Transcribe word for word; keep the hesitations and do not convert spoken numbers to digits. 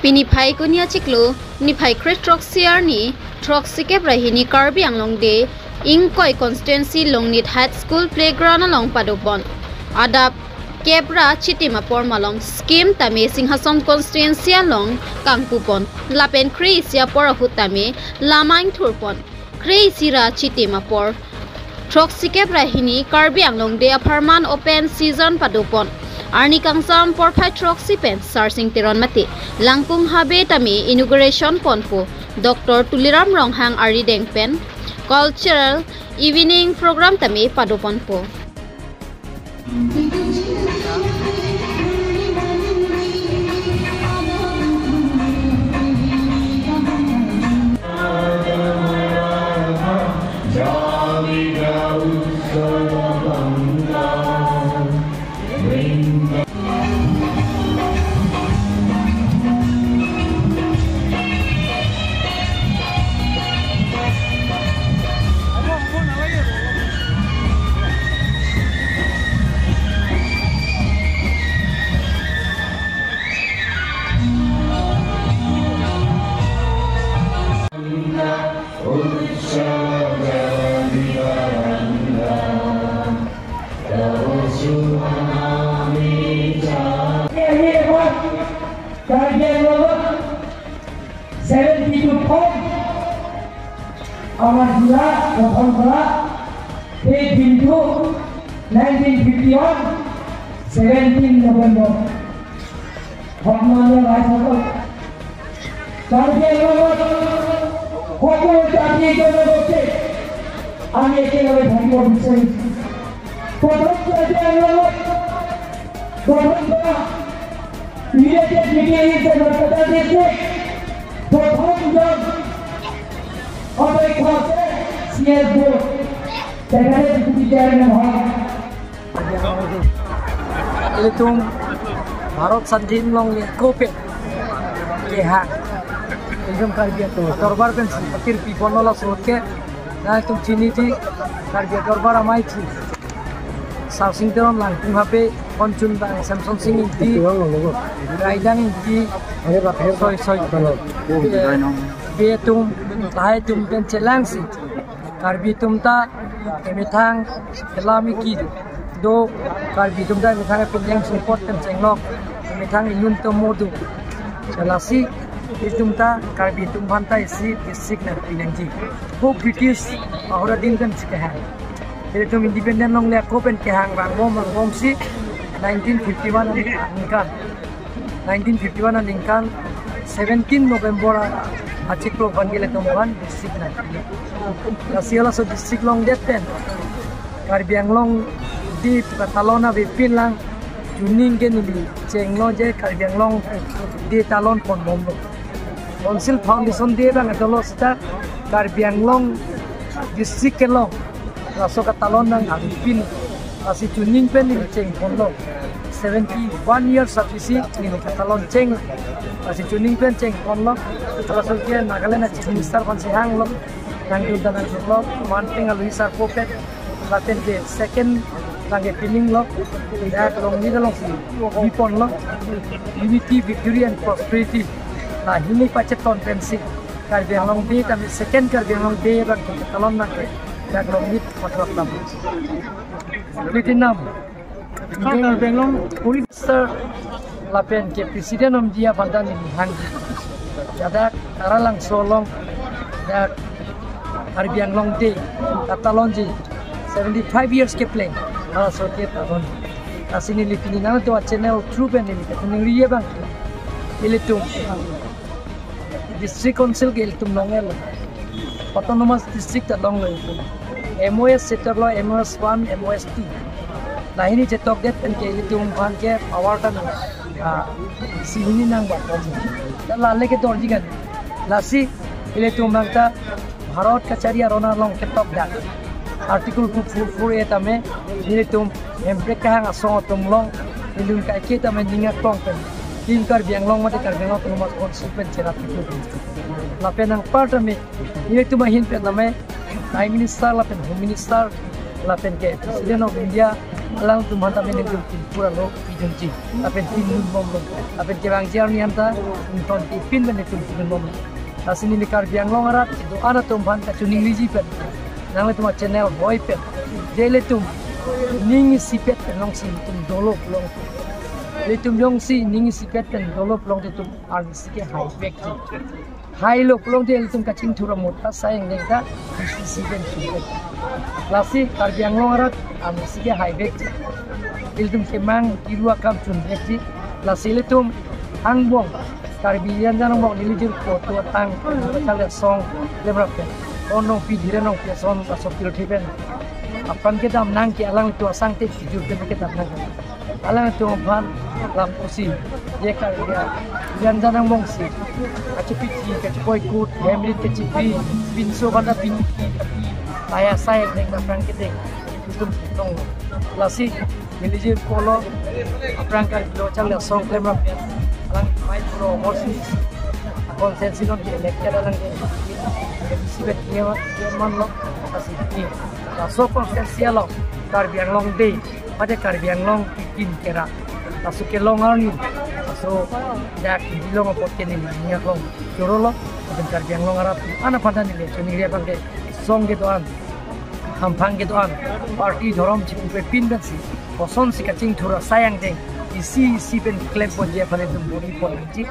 Pini Phaikuni achiklo, niphai kre throksi arni, throksi kep ra hini Karbi Anglong Day, ingkoi constituency Longnit High School playground along padopon. Adap kep ra chitim apor malom scheme tame Singhason constituency along kangpupon. Lapen kre-isi apor ahut tame lamang thurpon. Kre-isi ra chitim apor throksi kep ra hini Karbi Anglong Day apharman open season padopon. Arni kangsam porphai throksi pen Sarsing Teron mate Langkung Habe tame inauguration ponpo. Doctor Tuliram Ronghang arideng pen cultural evening program tame padoponpo. Seventy-two point. Our Jila, Bothon Jila, they been to nineteen fifty-one, seventeen November. Hokmanya Rai Sakol. Karbi Anglong, hoklo jati jonogosti, ami ekelage thakibo bisari. Prothom Karbi Anglong, prothom United Brigade is a Narpata district. Prothom jon, oto ekhote C S Board, Secretary Deputy Chairman hoy. Ilitum Bharat Sadhin longle ako pen kehang. Ilitum Karbi atum dorbar pen si patir pipon lo la surut ke. Na itum chiniji Karbi dorbar amei si Sarsing Teron, Langkung Habe, Konchun Bang, Samson Sing Ingti, Raidang Ingti, soi soi. Be atum, lahai atum pen chelangsi Karbi atum ta emethang kelam iki do, Karbi atum ta emethang pinjeng support pen chenglok, emethang inun tomo do. Lasi itum ta Karbi atum aphan ta isi district nangpi nangji. Ho British ahora din pen si kehang. Ilitum independent longle ako pen kehang vangbom vangbomsi nineteen fifty-one aningkan. Nineteen fifty-one aningkan seventeen November achiklo aphan ke ilitum aphan district nangpi. Lasi halaso district longdet pen Karbi Anglong Day pu katalon avepin lang, chuning ke neli chenglo je Karbi Anglong Day talon ponbomlo. Council Foundation Day abang dolo seta Karbi Anglong district kelong laso katalon nang avepin. Lasi chuning pen neli chengponlo. Seventy-one years aphi si neli katalon cheng. Lasi chuning pen chengponlo. Laso ke Nagaland a Chief Minister aphan si hanglo. Nangdun ta nangdunlo, manpeng alohi sarpo pen, lapen ke second tangke pining lo, dak Longnit alongsi biponlo, unity, victory and prosperity. La hini pacheton pensi Karbi Anglong Day tame second Karbi Anglong Day abang talon nangke dak Longnit patlok lam. Litinam. Karbi Anglong Police Sir lapen ke President Omji aphan ta neli hang. Ladak Taralangso along dak Karbi Anglong Day katalonji, seventy-five years kepleng halaso ke talon. Lasi neli pini nangtum a channel through pen neli kachining ri abang, ilitum District Council ke ilitum longlo. Autonomous District ta longlo ilitum. M O S chetok lo, M O S one, M O S two. La hini chetokdet pen ke ilitum aphan ke power ta nang, ah, si hini nang ba kom. Ta la le ke dorji kan. Lasi ilitum nang ta Bharat kachari aron along ketok dak Article two four four A tame ilitum Hemprek kahang asong atum along, ilitum kaike tame ning aklong pen Team Karbi Anglong mate Karbi Anglong Autonomous Council pen cherap itu. Lapen anpar tame, ilitum ahin pen tame Prime Minister lapen Home Minister lapen ke President of India Alangtum aphan ta nelitum pura lo pidunji. Lapen pindun bomlo. Lapen kevangji arni anta ington ti pin pen nelitum pindun bomlo. Lasi neli Karbi Anglong arat kedo-an atum aphan kachiningriji pen, nanglitum a-channel hoi pen, je ilitum ning isipet pen longsi ilitum dolo pulote, ilitum jongsi ning isipet pen dolo pulote ilitum arnisi ke haivekji. Hailo pulote ilitum kachingthur amot ta asai angdeng ta isi isi pen sumvek. Lasi Karbi Anglong arat arnisi ke haivekji. Ilitum kemang kiru akam chunvekji. Lasi ilitum angbong, Karbi Anglong angbong neli jirpo atum atang, chale asong klemrap pen, Onong Pi, Dhiren Rongpi ason, laso pirthe pen apran kedam nang ke, alangtum asangte pijur pen kedam nang. Alangtum aphan lapusi, je Karbi Anglong angbong si kachepichi, kachepoikut, hem rit kachepi, pinso aphan ta pinki, tapi laya asai angdeng apran kedeng ilitum long. Lasi neli jirpo lo, aphrang Karbi lo, chale asong klemrap pen, alang mai puro morsi constituency along ke elected alang ke isi bet nge manlo. Lasi ni laso constituency along Karbi Anglong Day, pada Karbi Anglong Tikin Kera, laso kelong arni, laso dak dilong apot ke neli ning arlo choro lo. Lapen Karbi Anglong arat atum aphan ta neli chiningri abang ke, song kedo-an, hamphang kedo-an, party dhorom chipupe pin pensi, kosonsi kachingthur asai angdeng isi isi pen klemponji aphan ilitum bor-iponji.